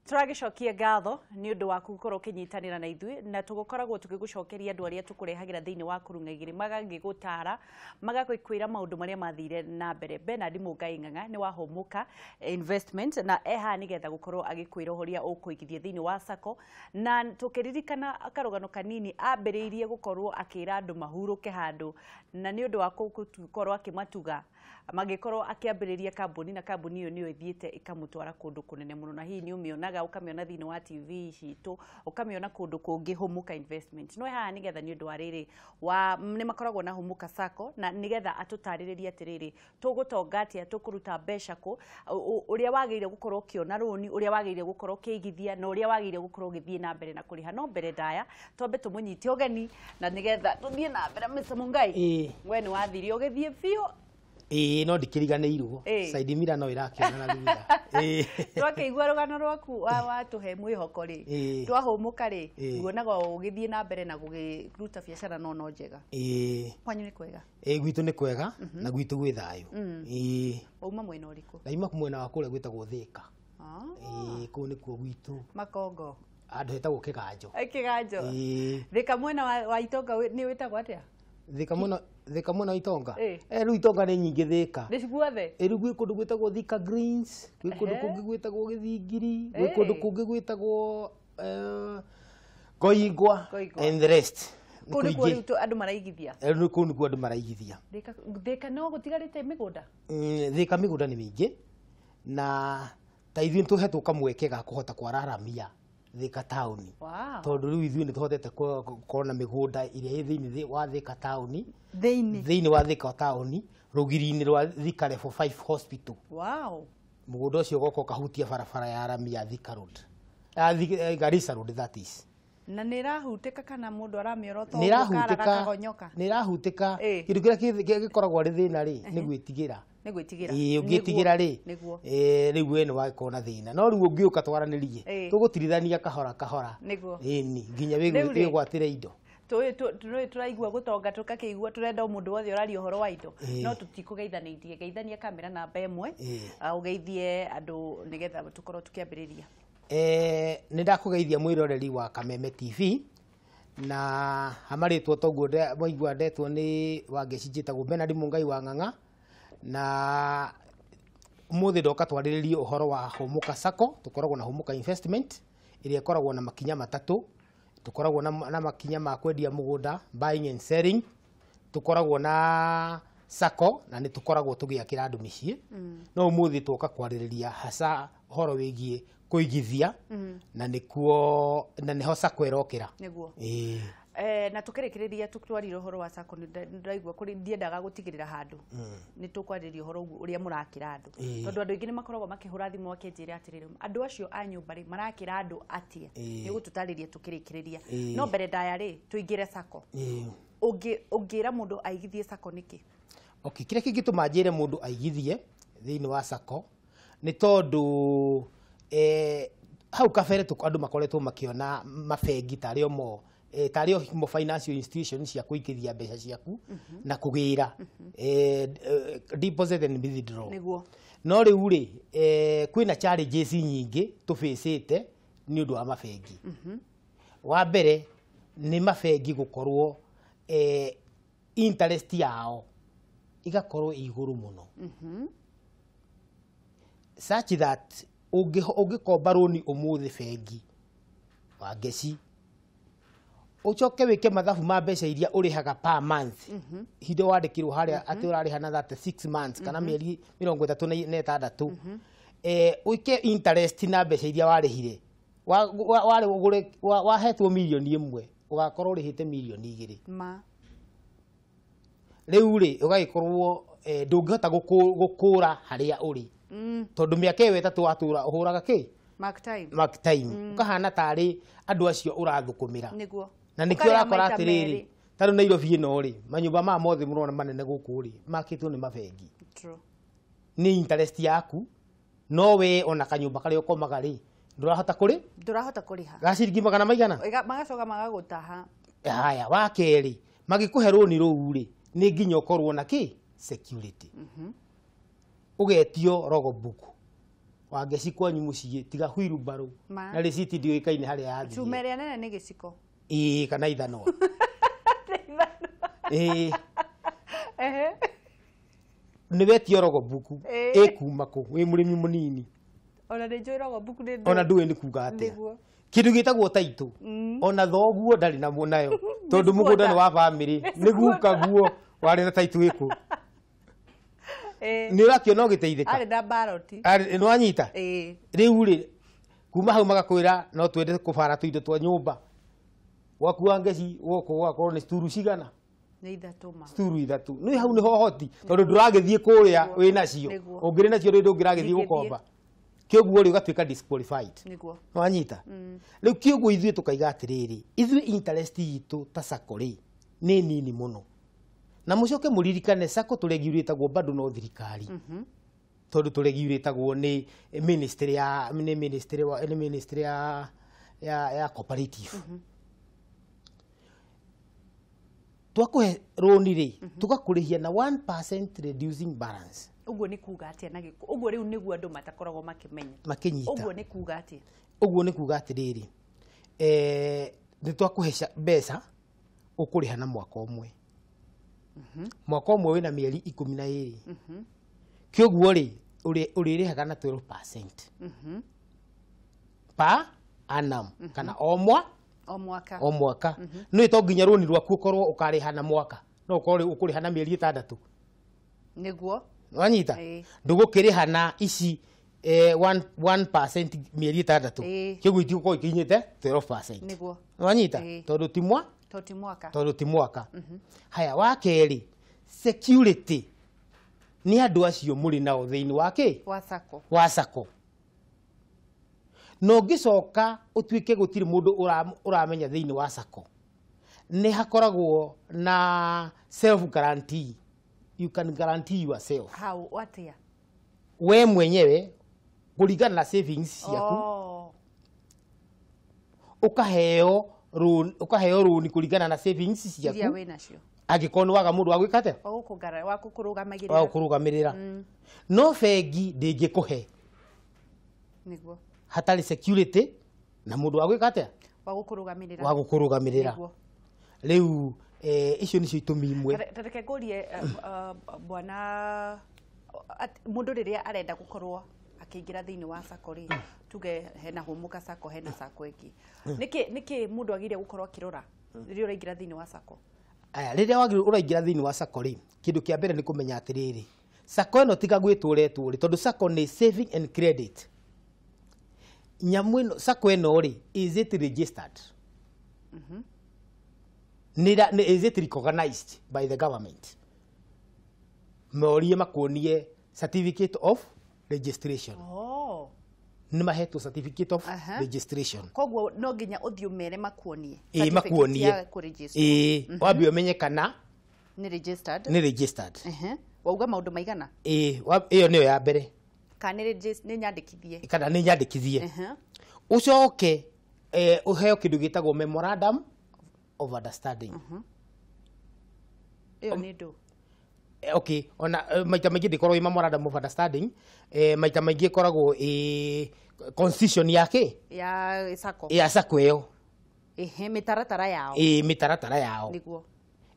Tũragĩcokia ngatho nĩ ũndũ waku gũkorwo ũkĩnyitanĩra na ithuĩ, na tũgũkoragwo tũgĩgũcokeria andũ arĩa tũkũrehagĩra thĩinĩ wa Kurung'a Igĩrĩ, magagĩgũtara, magagĩkwĩra maũndũ marĩa mathire na mbere. Bernard Mũngai Ng'ang'a nĩ wa Hũmũka Investment, na e haha nĩgetha gũkorwo agĩkwĩra ũrĩa ũkũigithia thĩinĩ wa sacco. Na tũkĩririkana karũgano kanini, ambĩrĩirie gũkorwo akĩra andũ mahurũke handũ, na nĩ ũndũ wa gũkorwo akĩmatuga, magĩkorwo akĩambĩrĩria kambuni, na kambuni ĩyo nĩyo ĩthiĩte ĩkamũtwara kũndũ kũnene mũno. Na hihi nĩ ũmĩonaga, ũkamĩona thĩinĩ wa TV citũ, ũkamĩona kũndũ kũngĩ, Hũmũka Investment. No haha nĩgetha nĩ ũndũ wa rĩrĩ wa nĩ makoragwo na Hũmũka Sacco, na nĩgetha atũtarĩrĩrie atĩrĩrĩ, tũgũtonga atĩa, tũkũruta mbeca kũ, ũrĩa wagĩrĩire gũkorwo ũkĩona rũni, ũrĩa wagĩrĩire gũkorwo ũkĩigithia, na ũrĩa wagĩrĩire gũkorwo ũgĩthiĩ na mbere na kũrĩha. No mbere ndaya, twambe tũmũnyite ũgeni na nĩgetha tũthiĩ na mbere. Mr. Mungai, we nĩ wathire ũgĩthiĩ biũ. Ĩĩ, no ndikĩriganĩirwo. Side mirror no ĩrakĩona na thutha. Twakĩigua rũgano rwaku watũhe mwĩhoko rĩ, twahũmũka rĩ, nguonaga ũgĩthiĩ na mbere na gũgĩruta biacara no njega. Kwanyu nĩ kwega? Ĩĩ, gwitũ nĩ kwega na gwitũ gwĩ thayũ. Ĩĩ. Wauma mwena ũrĩkũ? Ndaima mwena wa kũrĩa gwĩtagwo Thĩka. Ĩĩ, kũu nĩkuo gwitũ. Makongo. Handũ hetagwo Kĩganjo. Kĩganjo. Ĩĩ. Thĩka mwena wa Itonga nĩ wĩtagwo atĩa? Thĩka mwena wa Itonga. Rĩu Itonga nĩ nyingĩ Thĩka. Nĩ guothe? Ĩ, rĩu gwĩ kũndũ gwĩtagwo Thika Greens, gwĩ kũndũ kũngĩ gwĩtagwo Gĩthingiri, gwĩ kũndũ kũngĩ gwĩtagwo Ngoingwa Ngoingwa. and the rest. Nĩ Kũu nĩkuo kũingĩ. rĩu andũ maraigithia? Rĩu kũu nĩkuo andũ maraigithia. Thĩka no gũtigarĩte mĩgũnda? Thĩka mĩgũnda nĩ mĩingĩ, na ta ithuĩ nĩ tũhetwo kamweke ga kũhota kwararamia Thĩka taũni. Tondũ rĩu ithuĩ nĩ tũhotete gũkorwo na mĩgũnda ĩrĩa ĩ thĩinĩ wa Thĩka taũni. Thĩinĩ? Thĩinĩ wa Thĩka taũni, rũgiri-inĩ rwa Thika Level 5 Hospital. Mũgũnda ũcio ũgoka ũkahutia barabara ya rami ya Thika Road. Ya Garissa Road, that is. Na nĩ ĩrahutĩka kana mũndũ aramĩorota Nĩ ũguo kara ĩrahutĩka. Gakagonyoka? Nĩ ĩrahutĩka. Kĩndũ kĩrĩa gĩkoragwo arĩ thĩna rĩ, nĩ gwĩtigĩra. Nĩ gwĩtigĩra. Ĩĩ, ũngĩtigĩra rĩ, Nĩguo. rĩu we nĩ wagĩkorwo na thĩna. No rĩu ũngĩũka twaranĩrie, tũgũtirithania kahora kahora. Ĩni, nginya Rĩu rĩ, wĩgwatĩre indo. Tũĩ tũraigua gũtonga, tũgakĩigua tũrenda o mũndũ wothe ũraria ũhoro wa indo. No tũtikũgeithanĩtie. Geithania kamera namba 1, ũgeithie andũ nĩgetha tũkorwo tũkĩambĩrĩria. Nĩ ndakũgeithia mwĩroreri wa Kameme TV, na hamarĩtwo toguo mwaigua ndetwo nĩ Wangeci, njĩtagwo Bernard Mũngai wa Ng'ang'a, na ũmũthĩ ndoka twarĩrĩrie ũhoro wa Hũmũka Sacco. Tũkoragwo na Hũmũka Investment ĩrĩa ĩkoragwo na makinya matatũ. Tũkoragwo na makinya ma kwendia mũgũnda, buying and selling, tũkoragwo na sacco, na nĩ tũkoragwo tũgĩakĩra andũ mĩciĩ. No ũmũthĩ twoka kwarĩrĩria hasa ũhoro wĩgiĩ kũigithia, na nĩkuo na nĩho sacco ĩrokĩra. Ĩĩ. Na tukĩrĩkĩrĩria tũtwarire ũhoro wa sacco, nĩ ndĩraigua kũrĩ ndiendaga gũtigĩrĩra handũ nĩ tũkwarĩrĩria ũhoro ũguo ũrĩa mũrakĩra andũ, tondũ andũ aingĩ nĩ makoragwo makĩhũra thimũ makĩnjĩra atĩrĩrĩ, andũ acio a nyũmba rĩ, marakĩra andũ atĩa? Nĩ ũgũtũtarĩria tũkĩrĩkĩrĩria. No mbere ndaya rĩ, tũingĩre sacco. Ũngĩra mũndũ aigithie sacco nĩkĩ? Okay, kĩrĩa kĩngĩtũma njĩre mũndũ aigithie thĩinĩ wa sacco nĩ tondũ hau kabere andũ makoretwo makĩona mabengi tarĩ o mo tarĩ o mo financial institution cia kũigithia mbeca ciaku na kũgĩra deposit and withdraw. No rĩu rĩ, kwĩna challenges nyingĩ tũbĩcĩte nĩ ũndũ wa mabengi. Wa mbere nĩ mabengi gũkorwo interest yao igakorwo ĩ igũrũ mũno, such that ũngĩkomba rũni ũmũthĩ bengi, Wangeci, ũcoke wĩke mathabu ma mbeca iria ũrĩhaga per month, hingo wandĩkirwo harĩa atĩ ũrarĩha na 36 months kana mĩeri 36, ũike interest na mbeca iria warĩhire, warĩ ũgũre wahetwo mirioni 1, ũgakorwo ũrĩhĩte mirioni 2. Ma. Rĩu rĩ, ũgagĩkorwo ndũngĩhota gũkũra harĩa ũrĩ, tondũ mĩaka ĩyo 3 watũra ũhũraga kĩ? Mark time. Mark time. Ũkahana tarĩ andũ acio ũrathũkũmĩra. Na nĩkĩo Ũkarĩha ũrakora maita atĩrĩrĩ, merĩ. ta rĩu Nairobi ĩno rĩ, manyũmba maya mothe mũrona manene gũkũ rĩ, makĩtwo nĩ mabengi. Nĩ interest yaku, no we ona kanyũmba karĩa ũkomaga rĩ, ndũrahota kũrĩ Ndũrahota kũrĩha. Ga ciringi magana maigana. Magacoka magagũtaha. Haya, wa kerĩ, magĩkũhe rũni rũu rĩ, nĩ nginya ũkorwo na kĩ security. Ũgetio logbook. Wangeci kwanyu muciĩ tiga wheelbarrow na rĩciti ndĩũĩkaine harĩa yathire. Cuma ĩrĩa nene nĩ gĩciko. Ĩĩ kana ithanwa. Ĩĩ. Nĩ wetia rogobuku ĩkuma kũ wĩ mũrĩmi mũnini. Ona nĩ njũĩ rogobuku nĩ ona ndũĩ nĩ kuga atĩa. Kĩndũ gĩtagwo taitũ ona thoguo ndarĩ nayo tondũ mũgũnda nĩ wa bamĩrĩ nĩ gukaguo warĩ na taitũ ĩkũ. Nĩ ũrakĩona ũgĩteithĩka. Arĩ na baroti. Nĩ wanyita? Rĩu rĩ kuma hau magakwĩra no twende kũbara tũindo twa nyũmba. Gwaku Wangeci gũkũ gũgakorwo nĩ sturu cigana? Nĩ ithatũ ma. Sturu ithatũ. Nĩ hau nĩho hoti tondũ ndũragĩthiĩ kũrĩa wĩ nacio. Ũngĩrĩ nacio rĩ ndũngĩragĩthiĩ gũkomba. Kĩoguo rĩ ũgatuĩka disqualified. Nĩguo. Nĩwanyita? Rĩu kĩoguo ithuĩ tũkaiga atĩrĩrĩ, ithuĩ interest itũ ta SACCO rĩ nĩ nini mũno. Na mũcoke mũririkane SACCO tũregulatagwo bado no thirikari. Tondũ tũregulatagwo nĩ ministry ya nĩ ministry wa nĩ ministry ya ya cooperative. Twakũhe rũni rĩ tũgakũrĩhia na 1% reducing balance. Ũguo nĩ kuga atĩa na gĩkũ? Ũguo rĩu nĩguo andũ matakoragwo makĩmenya. Makĩnyita. Ũguo nĩ kuga atĩa? Ũguo nĩ kuga atĩrĩrĩ, nĩ twakũhe mbeca ũkũrĩha na mwaka ũmwe. Mwaka ũmwe wĩna mĩeri 12. Kĩoguo rĩ ũrĩrĩhaga na 12% per annum kana o mwaka. O mwaka. Nĩ to nginya rũni rwaku ũkorwo ũkarĩha na mwaka. No ũkorwo ũkũrĩha na mĩeri 6. Nĩguo. Wanyita? Ndũgũkĩrĩha na ici 1% mĩeri 6. Kĩoguo itigũkorwo ikinyĩte 12%. Nĩguo. Wanyita? Tondũ ti mwaka. Tondũ ti mwaka. Haya wa kerĩ, security nĩ andũ acio mũrĩ nao thĩinĩ wa kĩ? Wa SACCO. Wa SACCO. Na ũngĩcoka ũtuĩke gũtirĩ mũndũ ũramenya thĩinĩ wa SACCO, nĩ hakoragwo na self guarantee. You can guarantee yourself. How? Atĩa? We mwenyewe kũringana na savings ciaku. Ũkaheo rũni kũringana na savings ciaku. Iria wĩ nacio. Angĩkorwo nĩ waga mũndũ wa gwĩka atĩa? Wa gũkũrũgamagĩrĩra. Wa gũkũrũgamĩrĩra. No bengi ndĩngĩkũhe. Nĩguo. Hatarĩ security na mũndũ wa gwĩka atĩa? Wa gũkũrũgamĩrĩra. Wa gũkũrũgamĩrĩra. Rĩu icio nĩcio itũmi imwe. Reke ngũrie bwana mũndũ rĩrĩa arenda gũkorwo akĩingĩra thĩinĩ wa SACCO rĩ, tuge hena Hũmũka SACCO, hena SACCO ĩngĩ. Nĩkĩ mũndũ agĩrĩire gũkorwo akĩrora rĩrĩa ũraingĩra thĩinĩ wa SACCO? Aya, rĩrĩa wagĩrĩirwo ũraingĩra thĩinĩ wa SACCO rĩ, kĩndũ kĩa mbere nĩ kũmenya atĩrĩrĩ, SACCO ĩno tiga gwĩtwo ũretwo rĩ, tondũ SACCO nĩ saving and credit. Nyamũ ĩno SACCO ĩno rĩ, is it registered? Is it recognized by the government? Morie makuonie certificate of registration. Nĩ mahetwo certificate of registration. Koguo no nginya ũthiĩ ũmere makuonie. Ĩĩ makuonie. Ĩĩ wambe ũmenye kana nĩ registered. Nĩ registered. Wauga maũndũ maigana? Ĩĩ ĩyo nĩyo ya mbere. Kana nĩ nyandĩkithie. Kana nĩ nyandĩkithie. Ũcoke ũheo kĩndũ gĩtagwo memorandum of understanding. Ĩyo nĩ ndũ? Okay, ona maita maingĩ ndĩkoragwo ĩ memorandum of understanding, maita maingĩ ĩkoragwo ĩ constitution yake ya SACCO. Ya SACCO ĩyo. Ehe, mĩtaratara yao. Ĩĩ mĩtaratara yao. Nĩguo.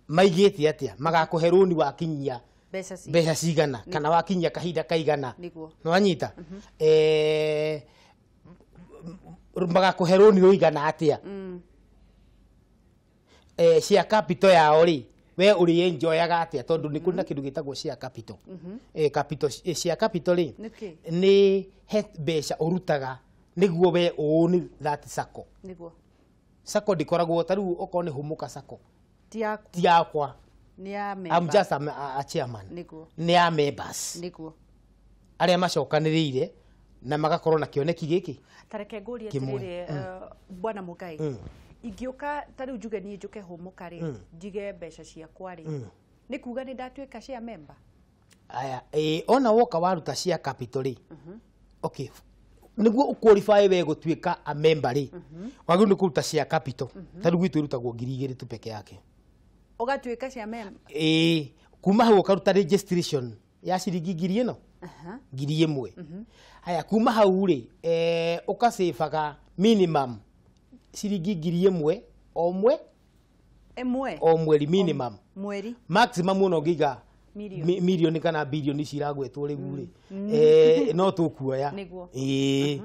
Maigĩte atĩa? Magakũhe rũni wakinyia mbeca cigana kana wakinyia kahinda kaigana. Nĩguo. Nĩwanyita? Magakũhe rũni rũigana atĩa? Share capital yao rĩ, we ũrĩ enjoyaga atĩa? Tondũ nĩ kũrĩ na kĩndũ gĩtagwo share capital. Capital share capital rĩ nĩ he mbeca ũrutaga nĩguo we own that SACCO. Nĩguo. SACCO ndĩkoragwo ta rĩu okorwo nĩ Hũmũka SACCO. Ti yaku. Ti yakwa. Nĩ ya members. I'm just a chairman. Nĩguo. Nĩ ya members. Nĩguo. Arĩa macokanĩrĩire na magakorwo na kĩoneki gĩkĩ. Ta reke ngũrie atĩrĩrĩ, bwana Mũngai. Ingĩũka ta rĩu njuge niĩ njũke Hũmũka rĩ, njige mbeca ciakwa rĩ, nĩ kuga nĩ ndatuĩka share member? Aya, ona woka waruta share capital rĩ, okay, nĩguo ũqualify we gũtuĩka a member rĩ, wagĩrĩirwo nĩ kũruta share capital. Ta rĩu gwitũ ĩrutagwo 2,000 tu peke yake. Ũgatuĩka share member? Ĩĩ, kuma hau ũkaruta registration ya ciringi 10,000 ĩno. 1,000. Haya kuma hau rĩ, ũkacebaga minimum ciringi 1,000 o mwe ĩmwe o mweri minimum. Mweri maximum ono ũngĩiga milioni kana bilioni ciragwetwo rĩu rĩ, no tũkuoya. Nĩguo. Ĩĩ.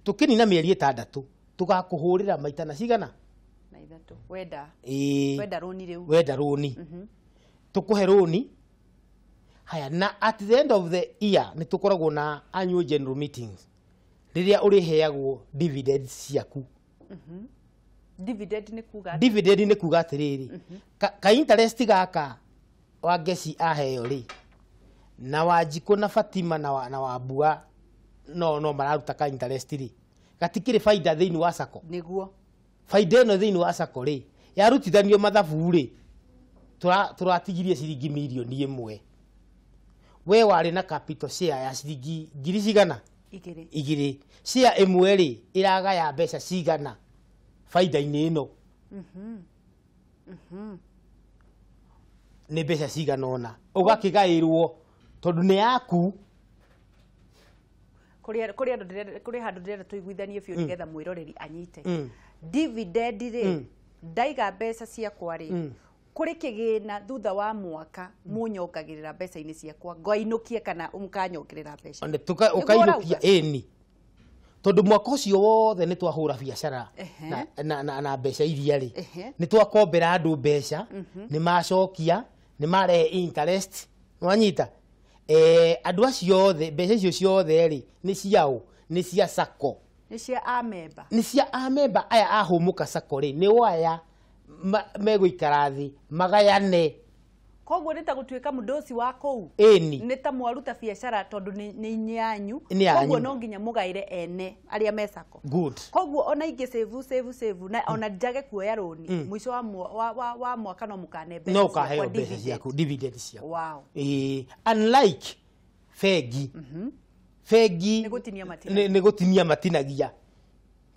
Tũkĩnina mĩeri 6 tũgakũhũrĩra maita na cigana na 3. Wenda. Ĩĩ. Wenda rũni rĩu. Wenda rũni. Tũkũhe rũni. Haya, na at the end of the year nĩ tũkoragwo na annual general meetings rĩrĩa ũrĩheagwo dividends ciaku. Dividend nĩ kuga atĩa? Dividend nĩ kuga atĩrĩrĩ, ka interest gaka Wangeci aheo rĩ, na Wanjikũ na Fatima na Wambua no mararuta ka interest rĩ, gatikĩrĩ baida thĩinĩ wa sacco. Nĩguo. Baida ĩno thĩinĩ wa sacco rĩ, yarutithanio mathabu rĩ, tũratigirie ciringi 1,000,000. We warĩ na capital share ya ciringi ngiri cigana? 2. 2. Share ĩmwe rĩ, ĩragaya mbeca cigana baida-inĩ ĩno? Nĩ mbeca cigana ũna ũgakĩgaĩrwo tondũ nĩ yaku. Kũrĩ handũ ndĩrenda tũiguithanie biũ nĩgetha mwĩroreri anyite. Dividend rĩ, ndaiga mbeca ciakwa rĩ, kũrĩ kĩgĩna thutha wa mwaka mũnyongagĩrĩra mbeca-inĩ ciakwa ngainũkia kana mũkanyongerera mbeca. Ũkainũkia ĩni tondũ mwaka ũcio wothe nĩ twahũra biacara na mbeca iria rĩ, nĩ twakombera andũ mbeca, nĩ macokia, nĩ marehe interest, wanyita? Andũ acio othe mbeca icio ciothe rĩ nĩ ciao, nĩ cia sacco. Nĩ cia amemba. Nĩ cia amemba aya ahũmũka sacco rĩ, nĩ aya megũikara thĩ magayane. Koguo nĩ ta gũtuĩka mũndũ wa kũu. Ĩni. Nĩ ta mwaruta biacara tondũ nĩ yanyu. Koguo no nginya mũgaĩre ene arĩa me sacco. Good. Koguo ona ingĩ save save na ona njage kuoya rũni mũico wa mwaka no mũkane mbeca. No ũkaheo mbeca ciaku, dividend ciaku. Wow. Unlike bengi. Bengi nĩ gũtinia matinagia. Nĩ gũtinia matinagia.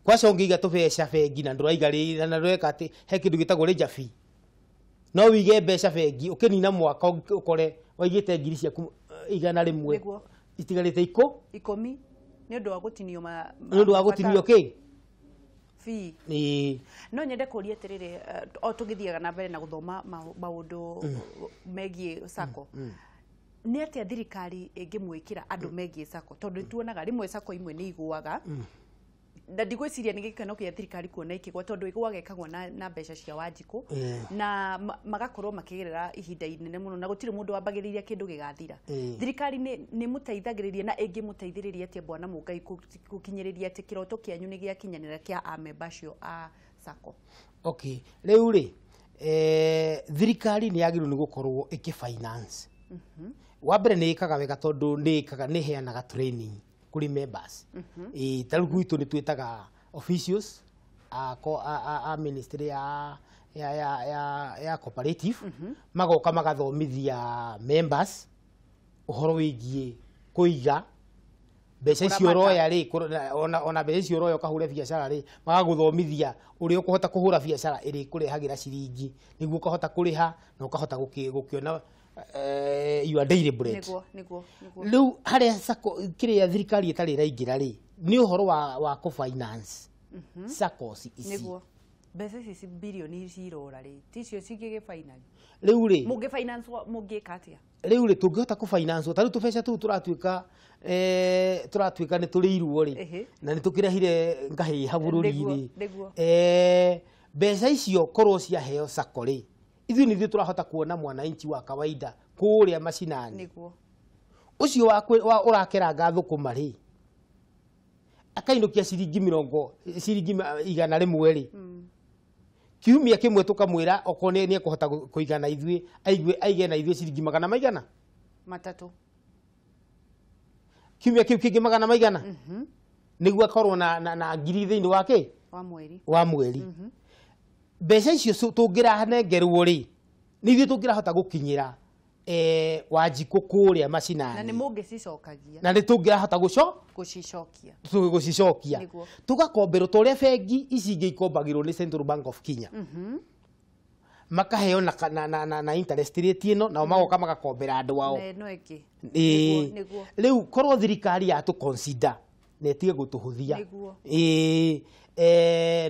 Kwaca ũngĩiga tũbeca bengi na ndũraiga rĩ na ndũreka atĩ he kĩndũ gĩtagwo ranger fee. No wige mbeca bengi ũkĩnina mwaka ũkore waigĩte ngiri ciaku 100 itigarĩte 10 nĩ ũndũ wa gũtinio nĩ ũndũ wa gũtinio kĩ fee. No nyende kũria atĩrĩrĩ, o tũgĩthiaga na mbere na gũthoma maũndũ megiĩ sacco, nĩ atĩa thirikari ĩngĩmwĩkĩra andũ megiĩ sacco? Tondũ tuonaga rĩmwe sacco imwe nĩ igũaga, na ndigwĩciria nĩ gĩkeno kĩa thirikari kuona ikĩgwa tondũ ĩgũaga ĩkagwa na mbeca cia Wanjikũ na magakorwo makĩgerera ihinda inene mũno na gũtirĩ mũndũ wambagĩrĩria kĩndũ gĩgathira. Thirikari nĩ mũteithagĩrĩria na ĩngĩmũteithĩrĩria atĩa Bwana Mũngai gũkinyĩrĩria atĩ kĩroto kĩanyu nĩ gĩakinyanĩra kĩa amemba acio a sacco? Okay, rĩu rĩ, thirikari nĩ yagĩrĩirwo nĩ gũkorwo ĩkĩ finance. Wa mbere nĩ ĩkaga wega tondũ nĩ ĩkaga nĩ ĩheanaga training kũrĩ members. Ta rĩu gwitũ nĩ twĩtaga officials a ministry ya cooperative, magoka magathomithia members ũhoro wĩgiĩ kũiga mbeca icio ũroya rĩ, ona mbeca icio ũroya ũkahũre biacara rĩ, magagũthomithia ũrĩa ũkũhota kũhũra biacara ĩrĩa ĩkũrehagĩra ciringi nĩguo ũkahota kũrĩha na ũkahota gũkĩona your daily bread. Nĩguo. Rĩu harĩa sacco kĩrĩa thirikari ĩtarĩ ĩraingĩra rĩ, nĩ ũhoro wa kũ finance saccos ici. Nĩguo. Mbeca ici bilioni cirora rĩ, ticio cingĩgĩ finance. Rĩu rĩ, mũngĩ finance mũngĩka atĩa? Rĩu rĩ, tũngĩhota kũ finance ta rĩu tũbeca tũu tũratuĩka tũratuĩka nĩ tũrĩirwo rĩ, na nĩ tũkĩrehire ngahĩha bũrũri rĩ. Mbeca icio korwo ciaheo sacco rĩ, ithuĩ nĩ ithuĩ tũrahota kuona mwananchi wa kawaida kũrĩa macinani. Nĩguo. Ũcio ũrakeranga thũkũma rĩ, akainũkia ciringi 100 rĩ, kiumia kĩmwe tũkamwĩra okorwo nĩ ekũhota kũigana ithuĩ, aige na ithuĩ ciringi magana maigana 3. Kiumia kĩu kĩngĩ magana maigana nĩguo akorwo na ngiri thĩinĩ wa kĩ wa mweri. Mbeca icio tũngĩranengerwo rĩ, nĩ ithuĩ tũngĩrahota gũkinyĩra Wanjikũ kũrĩa macinani. Na nĩ mũngĩcicokagia. Na nĩ tũngĩrahota gũcicokia. Gũcicokia. Tũgakomberwo ta ũrĩa bengi ici ingĩ ikombagĩrwo nĩ Central Bank of Kenya. Makaheo na interest rate ĩno, nao magoka magakombera andũ ao. Na ĩno ĩngĩ. Ĩĩ. Nĩguo. Rĩu korwo thirikari yatũ consider na ĩtige gũtũhũthia. Nĩguo. Ĩĩ,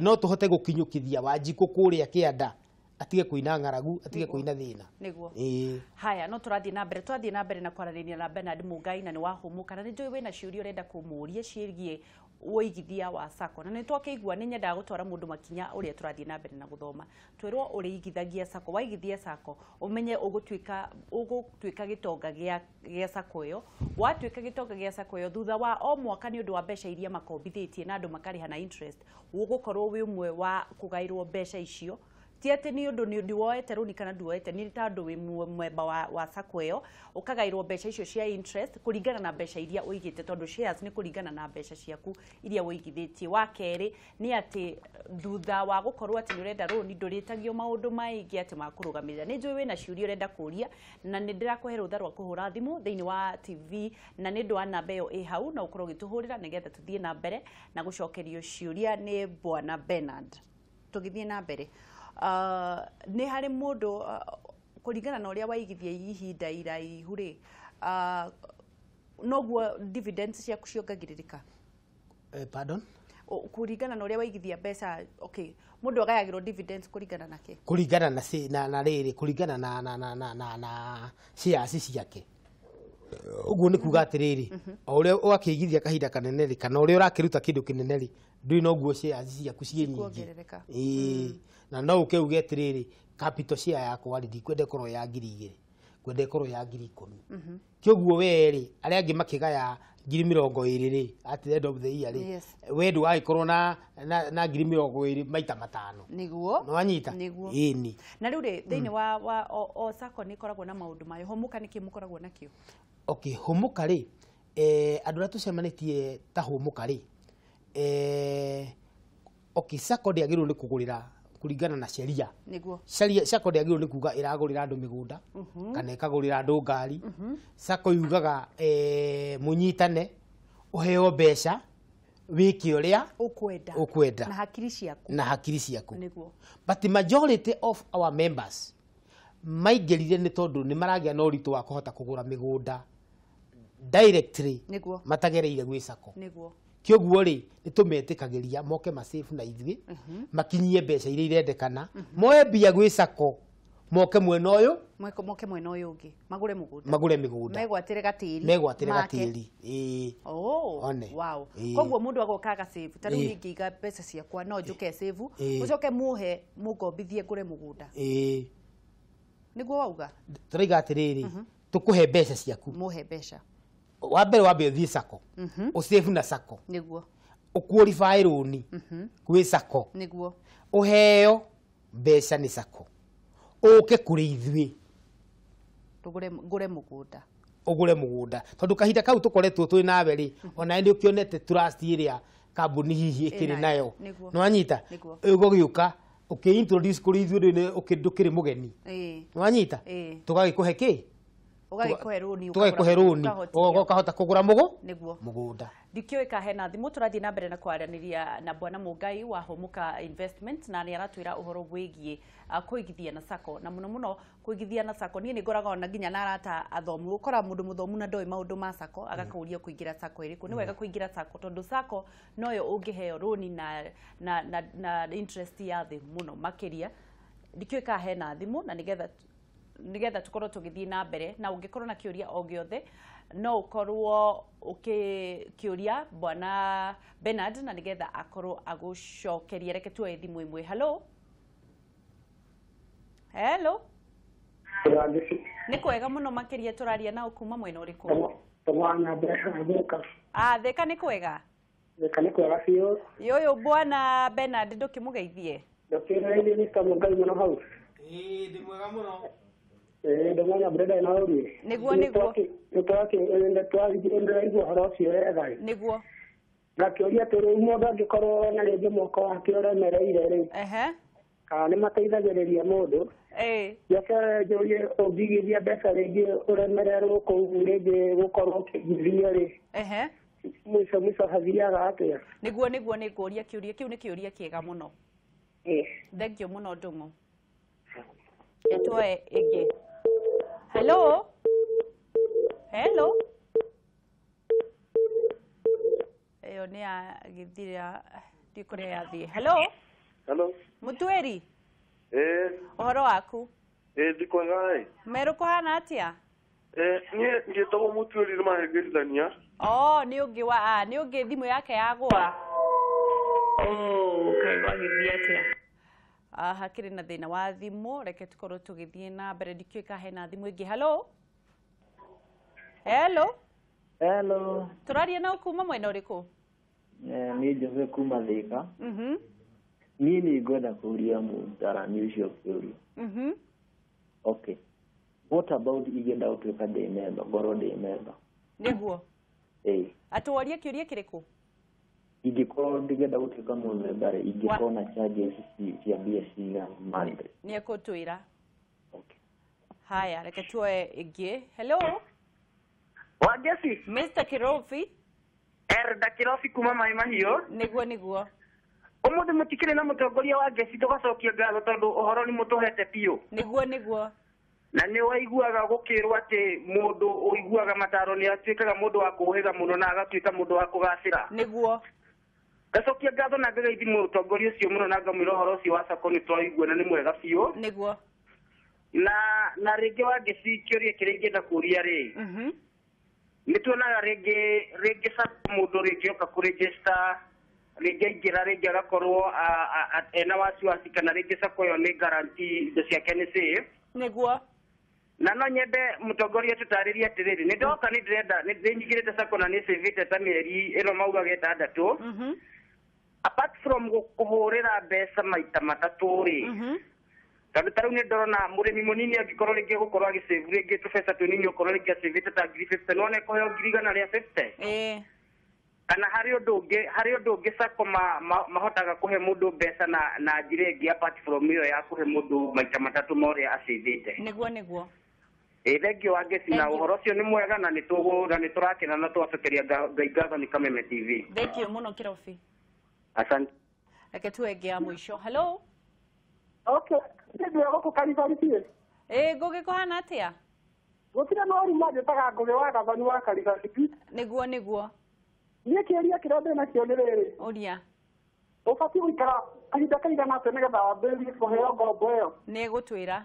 no tũhote gũkinyũkithia Wanjikũ kũrĩa kĩanda, atige kũina ng'aragu, atige kũina thĩna. Nĩguo. Ĩĩ. Haya, no tũrathiĩ na mbere, twathiĩ na mbere na kwaranĩria na Bernard Mũngai, na nĩ wahũmũka, na nĩ njũĩ wĩna ciũria ũrenda kũmũria ciĩgiĩ ũigithia wa sacco, na nĩ twakĩigua nĩ nyendaga gũtwara mũndũ makinya ũrĩa tũrathiĩ na mbere na gũthoma. Twĩrwo ũrĩigithagia sacco, waigithia sacco ũmenye ũgũtuĩka gĩtonga gĩa sacco ĩyo. Watuĩka gĩtonga gĩa sacco ĩyo, thutha wa o mwaka, nĩ ũndũ wa mbeca iria makombithĩtie na andũ makarĩha na interest, ũgũkorwo wĩ ũmwe wa kũgaĩrwo mbeca icio. Ti atĩ nĩ ũndũ nĩ woete rũni kana nduoete, nĩ tondũ wĩ mwemba wa sacco ĩyo, ũkagaĩrwo mbeca icio cia interest kũringana na mbeca iria ũigĩte, tondũ shares nĩ kũringana na mbeca ciaku iria ũigithĩtie. Wa kerĩ nĩ atĩ thutha wa gũkorwo atĩ nĩ ũrenda rũni, ndũrĩtagio maũndũ maingĩ atĩ ma kũrũgamĩrĩra. Nĩ njũĩ wĩna ciũria ũrenda kũria, na nĩ ndĩrakũhe rũtha rwa kũhũra thimũ thĩinĩ wa TV, na nĩ ũndũ wa namba ĩyo ĩ hau, no ũkorwo ũgĩtũhũrĩra nĩgetha tũthiĩ na mbere na gũcokerio ciũria nĩ bwana Bernard. Tũgĩthiĩ na mbere, nĩ harĩ mũndũ, kũringana na ũrĩa waigithia ihinda iraihu rĩ, noguo dividends ciaku ciongagĩrĩrĩka? Pardon? Kũringana na ũrĩa waigithia mbeca, okay, mũndũ agayagĩrwo dividends kũringana na kĩ? Kũringana na na rĩrĩ, kũringana na shares ciake. Ũguo nĩ kuga atĩrĩrĩ, o ũrĩa ũgakĩigithia kahinda kanene rĩ, kana ũrĩa ũrakĩruta kĩndũ kĩnene rĩ, ndũrĩ noguo shares ciaku ciĩ nyingĩ. Cikuongerereka. Ĩĩ, na no ũke uge atĩrĩrĩ, capital share yakwa rĩ, ndikwenda ĩkorwo ya 2000, ngwenda ĩkorwo ya 10,000. Kĩoguo we rĩ, arĩa angĩ makĩgaya 20,000 rĩ, at the end of the year rĩ, we ndũgagĩkorwo na 20,000 maita matano. Nĩguo. Nĩwanyita? Nĩguo. Ĩni. Na rĩu rĩ, thĩinĩ wa o sacco nĩ ĩkoragwo na maũndũ mayo. Hũmũka nĩkĩ mũkoragwo nakĩo? Okay, Hũmũka rĩ, andũ arĩa tũcemanĩtie ta Hũmũka rĩ, okay, sacco ndĩagĩrĩirwo nĩ kũgũrĩra kũringana na sheria. Sheria, sacco ndĩagĩrĩirwo nĩ kuga ĩragũrĩra andũ mĩgũnda kana ĩkagũrĩra andũ ngari. Sacco yugaga, mũnyitane, ũheo mbeca, wĩke ũrĩa ũkwenda. Ũkwenda. Na hakiri ciaku. Na hakiri ciaku. But the majority of our members maingĩrire nĩ tondũ nĩ maragĩa na ũritũ wa kũhota kũgũra mĩgũnda directly matagereire gwĩ sacco. Kĩoguo rĩ, nĩ tũmetĩkagĩria moke masave na ithuĩ, makinyie mbeca iria irendekana, moe mbia gwĩ sacco, moke mwena ũyũ. Moke mwena ũyũ ũngĩ magũre mũgũnda. Magũre mĩgũnda. Megwatĩre gatĩri. Megwatĩre make. Gatĩri, ĩĩ. Oh, One. wow. Ĩĩ. Koguo mũndũ agoka agasave. Ta rĩu Ĩĩ. ingĩiga mbeca ciakwa, no njũke save, Ĩĩ. mũcoke mũhe mũngombithie ngũre mũgũnda. Ĩĩ. Nĩguo wauga? Tũraiga atĩrĩrĩ, tũkũhe mbeca ciaku. Mũhe mbeca. Wa mbere wambe ũthiĩ sacco, ũsave na sacco, ũqualify rũni gwĩ sacco, ũheo mbeca nĩ sacco, ũke kũrĩ ithuĩ. Tũgũre, ngũre mũgũnda. Ũgũre mũgũnda, tondũ kahinda kau tũkoretwo twĩ nawe rĩ, ona nĩ ũkĩonete trust ĩrĩa kambuni hihi ĩkĩrĩ Ĩnayo. nayo. Nĩwanyita? Nĩguo. Ũgũgĩũka ũkĩ-introduce kũrĩ ithuĩ, ndũkĩrĩ mũgeni. Nĩwanyita? Ĩĩ. Tũgagĩkũhe kĩ? Ũgagĩkũhe rũni. Tũgagĩkũhe rũni. Ũkahotithio. Ũkahota kũgũra mũgũ mũgũnda. Ndikĩũĩ ka hena thimũ. Tũrathiĩ na mbere na kwaranĩria na bwana Mũngai wa Hũmũka Investment, na nĩ aratwĩra ũhoro wĩgiĩ kũigithia na sacco, na mũno mũno kũigithia na sacco. Niĩ nĩ ngoragwo na nginya na arata athomu, ũkora mũndũ mũthomu na ndoĩ maũndũ ma sacco, agakũria kũingĩra sacco ĩrĩkũ. Nĩ wega kũingĩra sacco, tondũ sacco noyo ũngĩheo rũni na interest ya thĩ mũno makĩria. Ndikĩũĩ ka hena thimũ, na nĩgetha tũkorwo tũgĩthiĩ na mbere, na ũngĩkorwo na kĩũria o gĩothe, no ũkorwo ũkĩũria bwana Bernard na nĩgetha akorwo agũcokeria. Reke tuoe thimũ ĩmwe. Hello, hello. Nĩ kwega mũno makĩria. Tũraria nao kuma mwena ũrĩkũ? Ah, Thĩka nĩ kwega. Thĩka nĩ kwega biũ. Yũyũ bwana Bernard, ndũkĩmũgeithie. Ndũkĩrĩire Mr. Mũngai mũno hau. Ĩĩ, ndĩ mwega mũno. Ĩĩ, ndĩmwona mbere na ũri. Nĩguo. Nĩtwakĩndĩraigua ũhoro ũcio wega. Ngakĩũria atĩ rĩu mũndũ angĩkorwo na rĩngĩ mwaka wake ũremereire rĩ, kana nĩ mateithagĩrĩria mũndũ? Njoke njũrie, ũngĩigithia mbeca rĩngĩ ũremererwo kũu, rĩngĩ gũkorwo ũkĩigithia rĩ, mũico mũico hathiaga atĩa? Nĩguo, nĩ ngũria kĩũria kĩu, nĩ kĩũria kĩega mũno. Ĩĩ. Thank you mũno, Ndung'u. Tuoe ĩngĩ. Hello. Hello. Ĩyo nĩ ya gĩthira ndiũĩ kũrĩa yathiĩ. Hello. Hello. Mũtuĩri. Eh. Ũhoro waku? Eh, ndikwega. Meru kũhana atĩa? Eh, niĩ njĩtagwo Mũtuĩri nĩ mahĩngĩrithania. Oh, nĩ ũngĩ wa nĩ ũngĩ thimũ yake yagũa. Oh, kaĩ gwagĩthiĩ atĩa? Hakĩrĩ na thĩna wa thimũ, reke tũkorwo tũgĩthiĩ na mbere, ndikĩũĩ kana hena thimũ ĩngĩ. Hello. Hello. Hello. Tũraria na kuma mwena ũrĩkũ? Niĩ Jose kuma Thika. Niĩ nĩ ngwenda kũũria mũtarani ũcio kĩũria. Okay. What about ingĩenda gũtuĩka ndĩ memba, ngorwo ndĩ memba? Nĩguo. Ĩĩ. Atũorie kĩũria kĩrĩkũ? Ingĩkorwo ndingĩenda gũtuĩka mũmemba rĩ, ingĩkorwo na charges cia mbia cigana monthly? Nĩ ekũtwĩra. Okay. Haya, reke tuoe ĩngĩ. Hello. Wangeci. Mr. Kirofi. Erda Kirofi kuma Mai Mahiũ. Nĩguo nĩguo. Ũmũthĩ mũtikĩrĩ na mũtongoria wa Ngeci, tũgacokia ngatho tondũ ũhoro nĩ mũtũhete biũ. Nĩguo nĩguo. Na nĩ waiguaga gũkĩrwo atĩ mũndũ ũiguaga mataro nĩ atuĩkaga mũndũ wa kũhĩga mũno na agatuĩka mũndũ wa kũgacĩra. Nĩguo. Ngacokia ngatho na ngageithi mũtongoria ũcio mũno na ngamwĩra ũhoro ũcio wa Sacco nĩ twaigua na nĩ mwega biũ. Nĩguo. Na rĩngĩ wa Ngeci kĩũria kĩrĩa ingĩenda kũũria rĩ, nĩ tuonaga rĩngĩ Sacco mũndũ rĩngĩ oka kũregister, rĩngĩ aingĩra rĩngĩ agakorwo ena wasiwasi kana rĩngĩ Sacco ĩyo nĩ guarantee indo ciake nĩ safe. Nĩguo. Na no nyende mũtongoria tũtarĩrie atĩrĩrĩ, nĩ ndoka nĩ ndĩrenda nĩ nyingĩrĩte Sacco na nĩ savĩte ta mĩeri ĩno maugaga ĩtandatũ. Apart from kũhũrĩra mbeca maita matatũ rĩ, tondũ ta rĩu nĩ ndorona mũrĩmi mũnini angĩkorwo rĩngĩ egũkorwo agĩsave rĩngĩ tũbeca tũnini, okorwo rĩngĩ acĩvĩte ta 50,000, nĩwona ekũheo 150,000. Kana harĩ ũndũ ũngĩ Sacco mahotaga kũhe mũndũ mbeca na njĩra ĩngĩ apart from ĩyo ya kũhe mũndũ maita matatũ ma ũrĩa acĩvĩte. Nĩguo nĩguo. Ĩĩ, thengiũ wa Ngeci, na ũhoro ũcio nĩ mwega na nĩ tũrakena na twacokeria Ngai ngatho nĩ Kameme TV. Thengiũ mũno Kirobi. Asante. Reke tuwe ĩngĩ ya mũico. Hello. Okay, nĩ gũkũ Karibaritie. Ĩĩ, Ngũgĩ kũhana atĩa? Gũtirĩ na ũru manjĩtaga Ngũgĩ wa Gathoni wa Karibaritie. Nĩguo nĩguo. Niĩ kĩũria kĩrĩa ndĩ nakĩo nĩ rĩrĩ. Ũria. Ũbatiĩ gũikara kahinda kaigana atĩa nĩgetha wambĩrĩrie kũheo ngombo ĩyo? Nĩ egũtwĩra.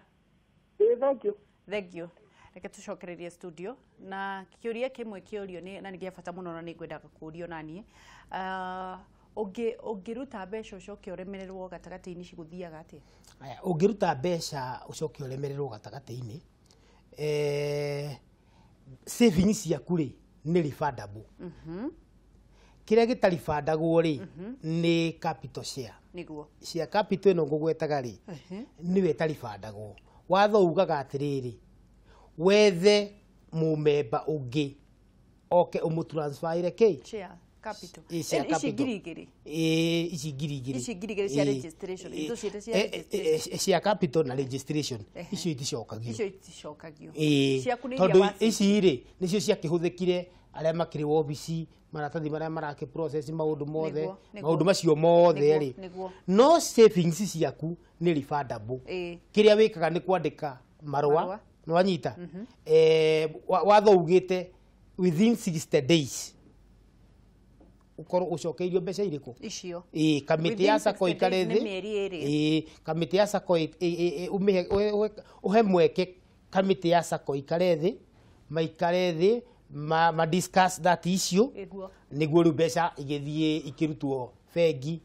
Ĩĩ, thengiũ. Thengiũ. Reke tũcokererie studio na kĩũria kĩmwe kĩũrio nĩ na nĩ gĩa bata mũno na nĩ ngwendaga kũũrio naniĩ. Ũngĩruta mbeca ũcoke ũremererwo gatagatĩ-inĩ cigũthiaga atĩa? Aya, ũngĩruta mbeca ũcoke ũremererwo gatagatĩ-inĩ, savings ciaku rĩ nĩ refundable. Kĩrĩa gĩtaribandagwo rĩ nĩ capital share. Nĩguo. Share capital ĩno ngũgwetaga rĩ nĩwe ĩtaribandagwo. Watho ugaga atĩrĩrĩ, wethe mũmemba ũngĩ oke ũmũtransferĩre kĩ? Share capital. Ici 2,000. Ĩĩ, ici 2,000. Ici 2,000 cia registration. Indo ciĩte cia registration. Cia capital na registration. Icio iticokagio. Icio iticokagio. Ciaku nĩ iria tondũ ici rĩ nĩcio ciakĩhũthĩkire arĩa makĩrĩ wobici, maratathi marĩa marakĩ process maũndũ mothe, maũndũ macio mothe rĩ. No savings ciaku nĩ refundable. Kĩrĩa wĩkaga nĩ kwandĩka marũa, nĩ wanyita? Watho ugĩte within 60 days ukorwo ucokeirio mbeca irĩkũ? Icio. Ĩĩ, kamĩtĩ ya Sacco ikare thĩ. Ĩĩ, kamĩtĩ ya Sacco ũhe mweke kamĩtĩ ya Sacco ikare thĩ, maikare thĩ, ma discuss that issue. Nĩguo rĩu mbeca igĩthiĩ ikĩrutwo bengi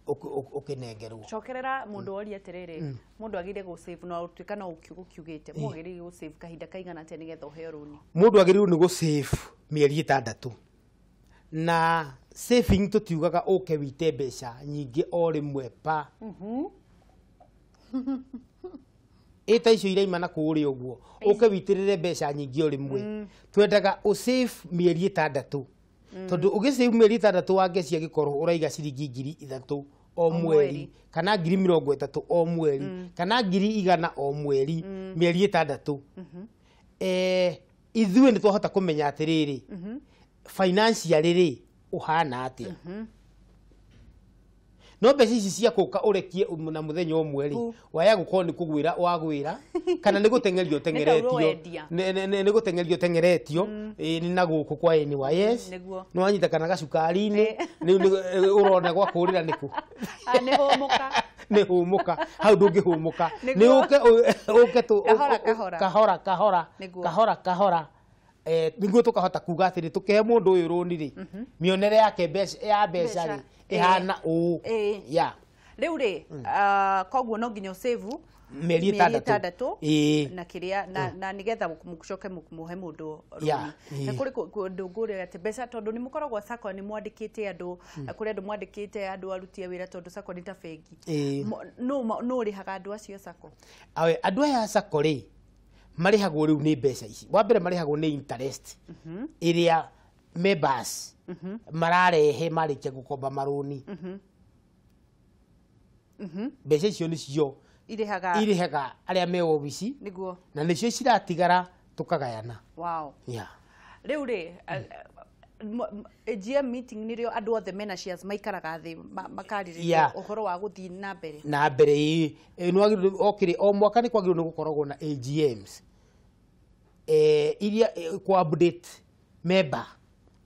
ũkĩnengerwo. Cokerera mũndũ oria atĩrĩrĩ, mũndũ agĩrĩire gũ save na ũtuĩka no ũkiugĩte, mũndũ agĩrĩire gũ save kahinda kaigana atĩa nĩgetha ũheo rũni? Mũndũ agĩrĩirwo nĩ gũ save mĩeri 6. Na saving tũtiugaga ũke wite mbeca nyingĩ o rĩmwe pa. Ĩta icio iraima na kũrĩa ũguo, ũke witĩrĩre mbeca nyingĩ o rĩmwe. Twendaga ũ save mĩeri 6. Tondũ ũgĩsave mĩeri 6 wa Ngeci agĩkorwo ũraiga ciringi 3,000 o mweri, kana 30,000 o mweri, kana 100,000 o mweri, mĩeri 6. Ithuĩ nĩ twahota kũmenya atĩrĩrĩ, financially rĩ ũhana atĩa. No mbeca ici cia kũka ũrekie na mũthenya ũmwe rĩ, waya gũkorwo nĩ kũgwĩra wagwĩra kana nĩ gũteng'erio ũteng'eretio, nĩ gũteng'erio ũteng'eretio nĩ na gũkũ kwa NYS, nĩ wanyita kana gacukari-inĩ ũrona gwa kũrĩra nĩkũ, nĩ hũmũka, nĩ hũmũka hau ndũngĩhũmũka, nĩ ũke ũke tu kahora kahora kahora kahora, nĩguo tũkahota kuga atĩrĩ tũkĩhe mũndũ ũyũ rũni rĩ, mĩonere yake ya mbeca rĩ ihana ũũ. Ya rĩu rĩ, koguo no nginya ũsave mĩeri ĩtandatũ na kĩrĩa na nĩgetha mũcoke mũhe mũndũ rũni. Na kũrĩ kũndũ ngũrĩra atĩ mbeca, tondũ nĩ mũkoragwo SACCO nĩ mwandĩkĩte andũ, kũrĩ andũ mwandĩkĩte andũ aruti a wĩra, tondũ SACCO nĩ ta bengi. Nũ ũrĩhaga andũ acio SACCO? Andũ aya SACCO rĩ marĩhagwo rĩu nĩ mbeca ici. Wa mbere marĩhagwo nĩ interest ĩrĩa members mararehe marĩkia gũkomba marũni. Mbeca icio nĩcio irĩhaga arĩa me obici, na nĩcio ciratigara tũkagayana. Wow. Rĩu rĩ, AGM meeting nĩrĩo andũ othe mena shares maikaraga thĩ makarĩrĩria ũhoro wa gũthiĩ na mbere. Na mbere ĩ, o mwaka nĩ kwagĩrĩirwo nĩ gũkoragwo na AGMs iria kwa update member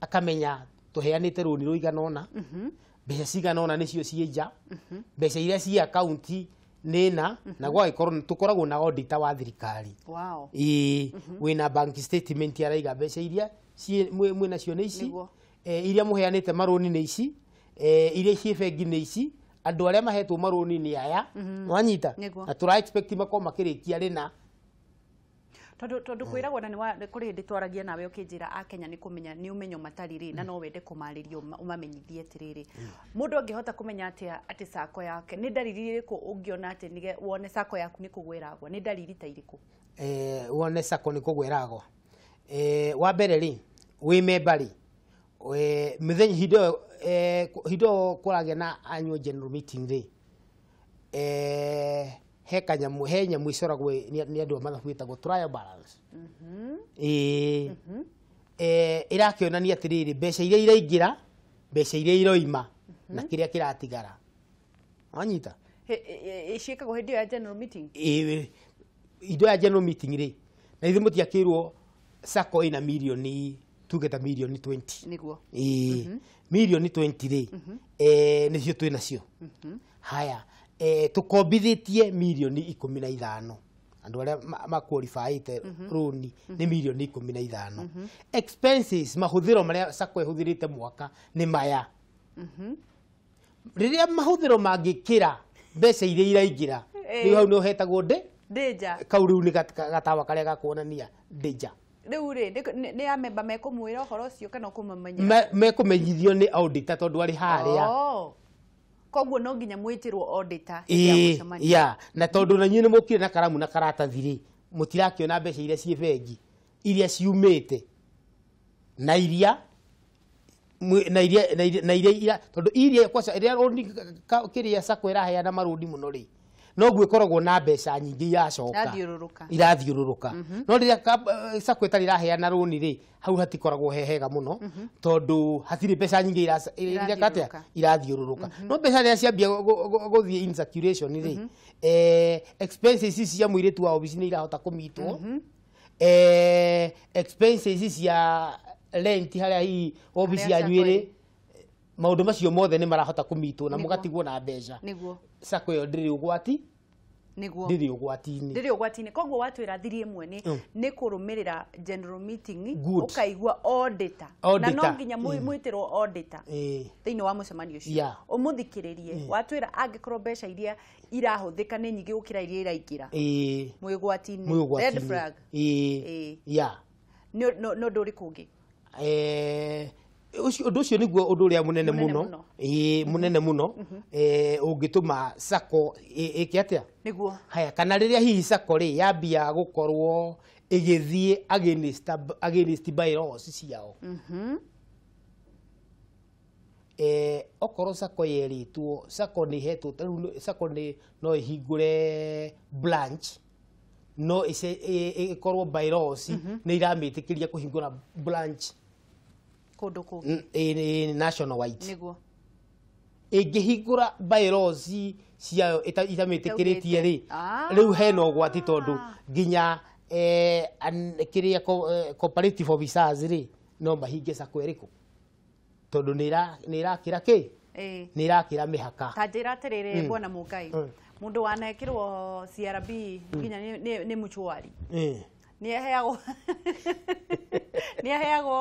akamenya tũheanĩte rũni rũigana ũna, mbeca cigana ũna nĩcio ciĩ nja, mbeca iria ciĩ akaunti nĩ na gwagĩkorwo tũkoragwo na auditor wa thirikari. Wow. Ĩĩ, wĩna bank statement araiga mbeca iria mwĩ nacio nĩ ici, iria mũheanĩte marũni nĩ ici, iria ciĩ bengi nĩ ici, andũ arĩa mahetwo marũni nĩ aya, wanyita, na tũra expect makorwo makĩrĩkia rĩna. Tondũ kwĩragwo na nĩ kũrĩ hĩndĩ twaragia nawe ũkĩnjĩra a Kenya nĩ kũmenya nĩ ũmenyo matarĩ rĩ, na no wende kũmarĩria ũmamenyithie atĩrĩrĩ, mũndũ angĩhota kũmenya atĩa atĩ SACCO yake nĩ ndariri ĩrĩkũ ũngĩona atĩ wone SACCO yaku nĩ kũgwĩragwo, nĩ ndariri ta irĩkũ? Wone SACCO nĩ kũgwĩragwo, wa mbere rĩ, wĩ member rĩ, mĩthenya hĩndĩ ĩyo kũragĩa na annual general meeting rĩ, he kanyamũ, he nyamũ icoragwo nĩ andũ a mathabu ĩtagwo trial balance. Ĩrakĩonania atĩrĩrĩ, mbeca iria iraingĩra, mbeca iria iroima, na kĩrĩa kĩratigara. Wanyita? Ciĩkagwo hĩndĩ ĩyo ya general meeting? Hĩndĩ ĩyo ya general meeting rĩ, na ithuĩ mũtiakĩrwo SACCO ĩna mirioni, tuge ta mirioni 20. Nĩguo. Mirioni 20 rĩ, nĩcio twĩ nacio. Haya, tũkombithĩtie mirioni 15. Andũ arĩa maqualifyĩte rũni nĩ mirioni 15. Expenses, mahũthĩro marĩa SACCO ĩhũthĩrĩte mwaka nĩ maya. Rĩrĩa mahũthĩro mangĩkĩra mbeca iria iraingĩra, rĩu hau nĩ ũhetagwo danger. Kau rĩu nĩ gatawa karĩa gakuonania danger. Rĩu rĩ, nĩ a member mekũmwĩra ũhoro ũcio kana ũkũmamenyera? Mekũmenyithio nĩ auditor tondũ arĩ harĩa. Koguo no nginya mwĩtĩrwo auditor hĩndĩ ya mũcemanio. Ya, na tondũ na inyuĩ nĩ mũkire na karamu na karatathi rĩ, mũtirakĩona mbeca iria ciĩ bengi, iria ciumĩte na iria na iria na iria tondũ iria kwaca iria rũni kĩrĩa SACCO ĩraheana marũni mũno rĩ, noguo ĩkoragwo na mbeca nyingĩ iracoka, irathiũrũrũka. No rĩrĩa SACCO ĩtarĩ ĩraheana rũni rĩ, hau hatikoragwo he hega mũno, tondũ hatirĩ mbeca nyingĩ irathiũrũrũka. No mbeca rĩrĩa ciambia gũthiĩ in circulation rĩ, expenses ici cia mũirĩtu wa obici nĩ irahota kũmitwo, expenses cia rent harĩa hihi obici yanyu ĩrĩ, maũndũ macio mothe nĩ marahota kũmitwo na mũgatigwo na mbeca. SACCO ĩyo ndĩrĩ ũgwati. Nĩguo. Ndĩrĩ ũgwati-inĩ. Ndĩrĩ ũgwati-inĩ. Koguo watwĩra thiri ĩmwe nĩ kũrũmĩrĩra general meeting, ũkaigua auditor. Na no nginya mwĩtĩrwo auditor thĩinĩ wa mũcemanio ũcio. Ũmũthikĩrĩrie. Watwĩra angĩkorwo mbeca iria irahũthĩka nĩ nyingĩ gũkĩra iria iraingĩra. Mwĩ ũgwati-inĩ. Red flag. Nĩ ũndũ ũrĩkũ ũngĩ? Ũndũ ũcio nĩguo ũndũ ũrĩa mũnene mũno, mũnene mũno ũngĩtũma SACCO ĩke atĩa? Nĩguo. Haya, kana rĩrĩa hihi SACCO rĩ yambia gũkorwo ĩgĩthiĩ against bylaws ciao. Okorwo SACCO yerĩtwo, SACCO nĩ ĩhetwo, rĩu SACCO nĩ no ĩhingũre branch, no ĩkorwo bylaws nĩ iramĩtĩkĩria kũhingũra branch kũndũ kũngĩ national wide. Nĩguo. Ĩngĩhingũra bylaws ciayo itamĩtĩkĩrĩtie rĩ, rĩu hena ũgwati tondũ nginya kĩrĩa cooperative officers rĩ no mahinge sacco ĩrĩkũ tondũ nĩ ĩrakĩra kĩ, nĩ ĩrakĩra mĩhaka. Ta njĩra atĩrĩrĩ bwana Mũngai, mũndũ wanekĩrwo CRB nginya nĩ mchwari nĩ aheagwo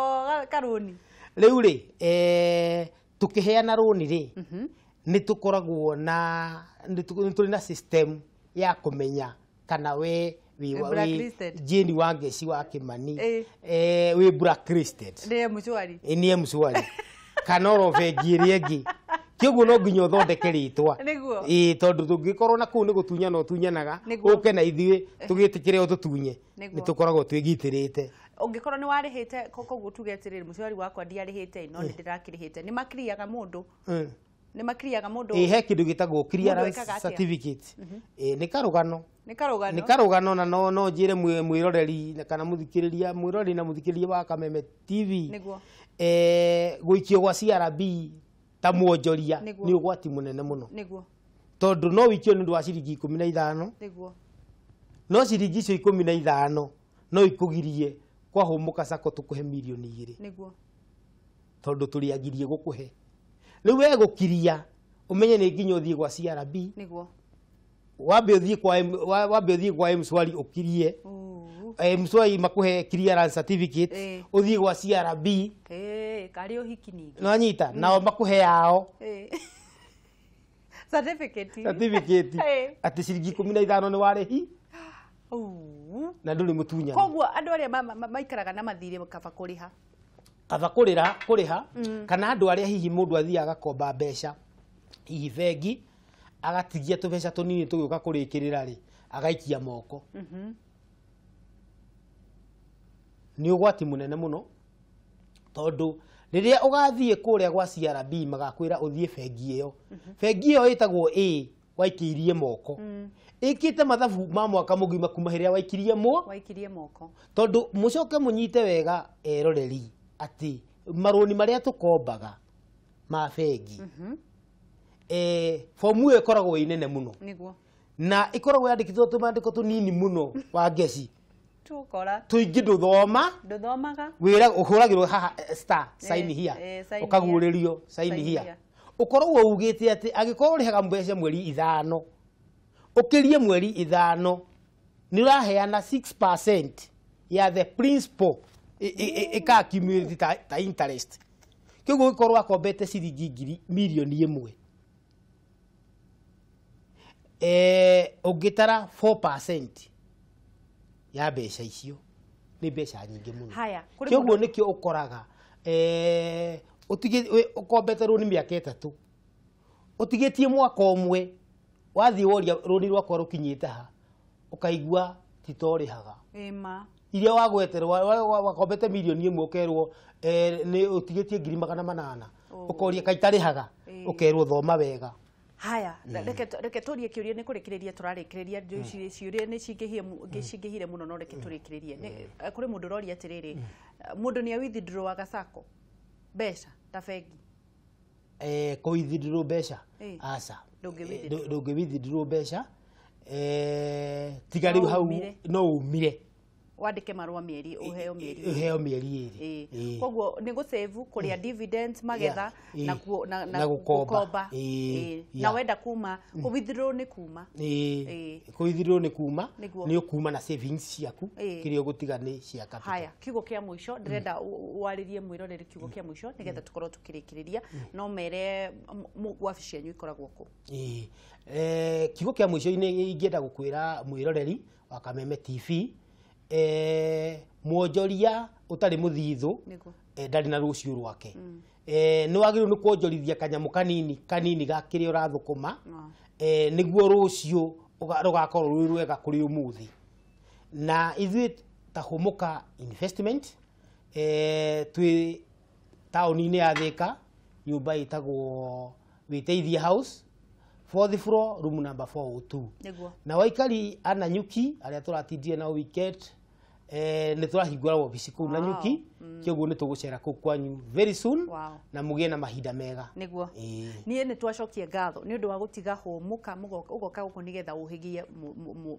karũni. Rĩu rĩ tukiheana rũni rĩ nĩ tũkoragwo na nĩ tũrĩ na system ya kũmenya kana we wĩ Jane Wangeci wa Kimani wĩ blacklisted nĩ mchwari, nĩ mchwari kana oro bengi ĩrĩa ĩngĩ. Kĩoguo no nginya ũthondeke rĩtwa ĩĩ, tondũ tũngĩkorwo na kũu nĩ gũtunyana ũtunyanaga, ũke na ithuĩ tũgĩtĩkĩre ũtũtunye, nĩ tũkoragwo twĩgitĩrĩte. Ũngĩkorwo nĩ warĩhĩte koguo tuge atĩrĩrĩ mũciari wakwa ndiarĩhĩte no nĩ ndĩrakĩrĩhĩte, nĩ makiriaga mũndũ, nĩ makiriaga mũndũ. Ĩĩ, he kĩndũ gĩtagwo clearance certificate. Ĩĩ, nĩ karũgano, nĩ karũgano, na no njĩre mwĩroreri kana mũthikĩrĩria, mwĩroreri na mũthikĩrĩria wa Kameme TV, gũikio gwa CRB ta mwonjoria nĩ ũgwati mũnene mũno, tondũ no wĩikio nĩ ũndũ wa ciringi 15, no ciringi icio 15 no ikũgirie kwahũmũka sacco tũkũhe mirioni 2, tondũ tũrĩagirie gũkũhe. Rĩu we gũkiria ũmenye nĩ nginya ũthiĩ gwa CRB, wambe ũthiĩ kwa M-Shwari ũkirie, M-Shwari makũhe clearance certificate, ũthiĩ gwa CRB karĩ ũhiki ningĩ nĩwanyita, nao makũhe yao certificate atĩ ciringi 15 nĩ warĩhi na ndũrĩ mũtunyani. Koguo andũ arĩa maikaraga na mathirĩ kaba kũrĩha, kaba kũrĩha, kana andũ arĩa hihi mũndũ athiaga agakomba mbeca hihi bengi agatigia tũbeca tũnini tũgĩũka kũrĩkĩrĩra rĩ, agaikia moko. Nĩ ũgwati mũnene mũno tondũ rĩrĩa ũgathiĩ kũrĩa gwa CRB magakwĩra ũthiĩ bengi ĩyo, bengi ĩyo ĩtagwo A waikĩirie moko, ĩkĩte mathabu ma mwaka mũgima kuma hĩrĩa waikirie moko. Tondũ mũcoke mũnyite wega eroreri atĩ marũni marĩa tũkombaga ma bengi fomu ĩyo ĩkoragwo ĩ nene mũno, na ĩkoragwo yandĩkĩtwo tũmandĩko tũnini mũno Wangeci, tũingĩ ndũthomaga, wĩra ũhũragĩrwo haha star sign here, ũkaguũrĩrio sign here, ũkoragwo ugĩte atĩ angĩkorwo ũrĩhaga mbeca mweri 5 ũkĩrie mweri 5 nĩ ũraheana 6% ya the principal ĩka accumulate ta interest. Kĩoguo ũngĩkorwo wakombete ciringi mirioni 1 ũngĩtara 4% ya mbeca icio nĩ mbeca nyingĩ mũno. Kĩoguo nĩkĩo ũkoraga ũkombete rũni mĩaka 3 ũtigĩtie mwaka ũmwe wathiĩ woria rũni rwakwa rũkinyĩte ha, ũkaigua ti ta ũrĩhaga. Iria wagweterwo wakombete mirioni 1 ũkerwo nĩ ũtigĩtie 800,000, ũkoria kaĩ itarĩhaga, ũkerwo thoma wega. Haya, reke tũrie kĩũria nĩ kũrĩkĩrĩria tũrarĩkĩrĩria, ciũria nĩ cingĩhire mũno no reke tũrĩkĩrĩrie. Kũrĩ mũndũ ũroria atĩrĩrĩ, mũndũ nĩ awithdrawaga sacco mbeca ta bengi? Kũ withdraw mbeca? Aca, ndũngĩ withdraw mbeca, tiga rĩu hau no umire wandĩke marũa mĩeri ũheo mĩeri, ũheo mĩeri 2. Koguo nĩ gũsave, kũrĩa dividends magetha na gũkomba, na wenda kuma kũ withdraw nĩ kuma, kũ withdraw nĩ kuma, nĩ ũkuma na savings ciaku, kĩrĩa ũgũtiga nĩ cia capital. Haya, kiugo kĩa mũico ndĩrenda warĩrie mwĩroreri kiugo kĩa mũico nĩgetha tũkorwo tũkĩrĩkĩrĩria, no mere wabici yanyu ĩkoragwo kũ? Kiugo kĩa mũico-inĩ ingĩenda gũkwĩra mwĩroreri wa Kameme TV, mwonjoria ũtarĩ mũthithũ ndarĩ na rũciũ rwake. Nĩ wagĩrĩirwo nĩ kuonjorithia kanyamũ kanini kanini ga kĩrĩa ũrathũkũma, nĩguo rũciũ rũgakorwo rwĩ rwega kũrĩ ũmũthĩ. Na ithuĩ ta Hũmũka Investment twĩ taũni-inĩ ya Thĩka, nyũmba ĩtagwo Wĩteithie House, 4th floor, room number 402. Na waikari a Nanyuki arĩa tũratindire nao weekend, nĩ tũrahingũra wabici kũu Nanyuki. Kĩoguo nĩ tũgũcera kũu kwanyu very soon. Wow. Na mũgĩe na mahinda mega. Nĩguo. Niĩ nĩ twacokia ngatho nĩ ũndũ wa gũtiga hũmũka ũgoka gũkũ nĩgetha ũhĩgie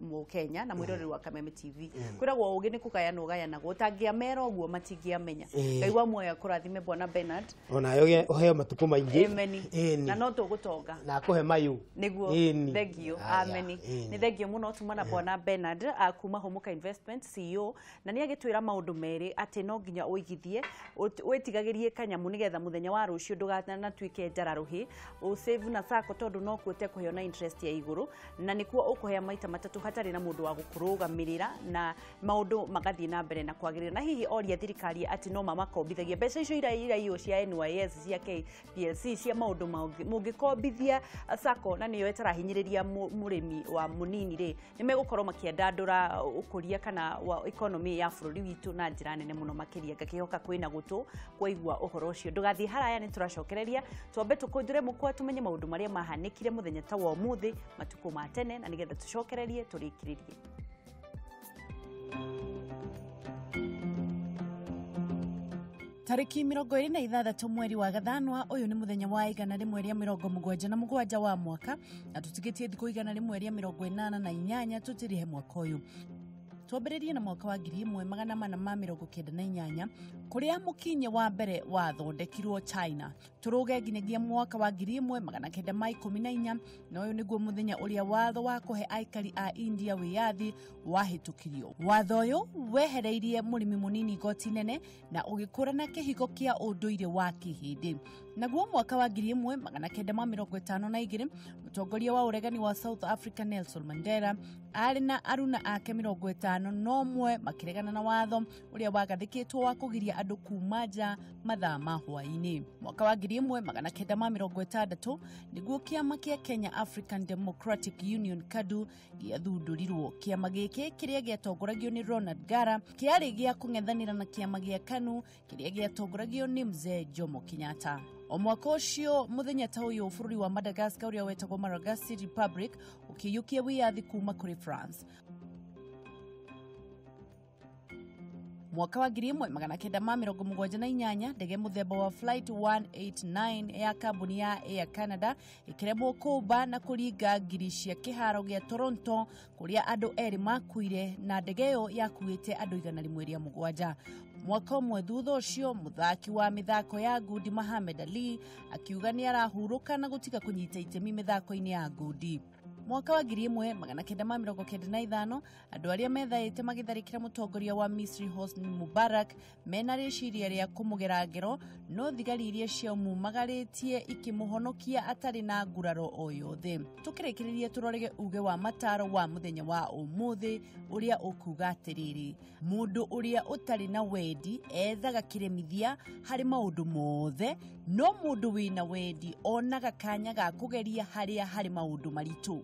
Mũkenya na mwĩroreri wa Kameme TV. Kwĩragwo ũgĩ nĩ kũgayana ũgayanagwo, ũtangĩamera ũguo matingĩamenya. Ngai wa muoyo akũrathime Bwana Bernard. Onawe ũheo matukũ maingĩ. Ameni. Na no tũgũtonga. Na akũhe mayũ. Nĩguo. Thengio. Ameni. Nĩ thengio mũno tuma na Bwana Bernard kuma Hũmũka Investment CEO, na nĩ agĩtwĩra maũndũ merĩ atĩ no nginya ũigithie wĩtigagĩrie kanyamũ nĩgetha mũthenya wa rũciũ ndũganatuĩke njararũhĩ, ũsave na sacco tondũ no kuote kũheo na interest ya igũrũ, na nĩkuo ũkũhea maita matatũ hatarĩ na mũndũ wa gũkũrũgamĩrĩra, na maũndũ magathiĩ na mbere na kwagĩrĩra. Na hihi oria thirikari atĩ no mamakombithagia mbeca icio iraiywo cia NYS, cia KPLC, cia maũndũ mũngĩkombithia sacco na nĩyo ĩtarahinyĩrĩria mũrĩmi wa mũnini rĩ, nĩ megũkorwo makĩandandũra ũkũria kana wa economy ya bũrũri witũ na njĩra nene mũno makĩria. Ngakĩhoka kwĩna gũtũ kwaigua ũhoro ũcio. Ndũgathiĩ haraya, nĩ tũracokereria twambe tũkũnjũre mũkwa tũmenye maũndũ marĩa mahanĩkire mũthenya ta wa ũmũthĩ matukũ ma tene, na nĩgetha tũcokererie tũrĩkĩrĩrie. Tarĩki 26 mweri wa gathanwa, ũyũ nĩ mũthenya wa 177 wa mwaka, na tũtigĩtie thikũ 188 tũtĩrĩhe mwaka ũyũ. Twambĩrĩrie na mwaka wa 1498 kũrĩa mũkinye wa mbere wathondekirwo China. Tũrũge nginyagia mwaka wa 1914, na ũyũ nĩguo mũthenya ũrĩa watho wa kũhe aikari a India wĩyathi wahĩtũkirio. Watho ũyũ wehereirie mũrĩmi mũnini igoti nene na ũgĩkũrana kĩhigo kĩa ũndũire wa Kĩhĩndĩ. Naguo mwaka wa 1952 mũtongoria wa ũregani wa South Africa Nelson Mandela arĩ na aruna ake 51 makĩregana na watho ũrĩa wagathĩkĩtwo wa kũgiria andũ kuma nja mathaa ma hwaĩ-inĩ. Mwaka wa 1960 nĩguo kĩama kĩa Kenya African Democratic Union KADU gĩathundũrirwo. Kĩama gĩkĩ kĩrĩa gĩatongoragio nĩ Ronald Gara kĩarĩ gĩa kũng'ethanĩra na kĩama gĩa KANU kĩrĩa gĩatongoragio nĩ Mzee Jomo Kenyatta. O mwaka ũcio mũthenya ta ũyũ bũrũri wa Madagascar ũrĩa wetagwo Malagasy Republic ũkĩiyũkia wĩyathi kuma kũrĩ France. Mwaka wa 1978 ndege mũthemba wa Flight 189 ya kambuni ya Air Canada ĩkĩremwo kũmba na kũringa ngiri cia kĩharo gĩa Toronto kũrĩa andũ erĩ makuire, na ndege ĩyo yakuĩte andũ 107. Mwaka ũmwe thutha ũcio mũthaki wa mĩthako ya ngundi Muhammad Ali akiuga nĩ arahurũka na gũtiga kũnyita itemi mĩthako-inĩ ya ngundi. Mwaka wa 1995 andũ arĩa methaĩte magĩtharĩkĩra mũtongoria wa Misri Hosni Mubarak mena rĩciria rĩa kũmũgera ngero, no thigari iria ciamumagarĩtie ikĩmũhonokia atarĩ na nguraro o yothe. Tũkĩrĩkĩrĩria tũrorege uge wa mataro wa mũthenya wa ũmũthĩ ũrĩa ũkuga atĩrĩrĩ, mũndũ ũrĩa ũtarĩ na wendi ethaga kĩremithia harĩ maũndũ mothe, no mũndũ wĩna wendi onaga kanya ga kũgeria harĩa harĩ maũndũ maritũ.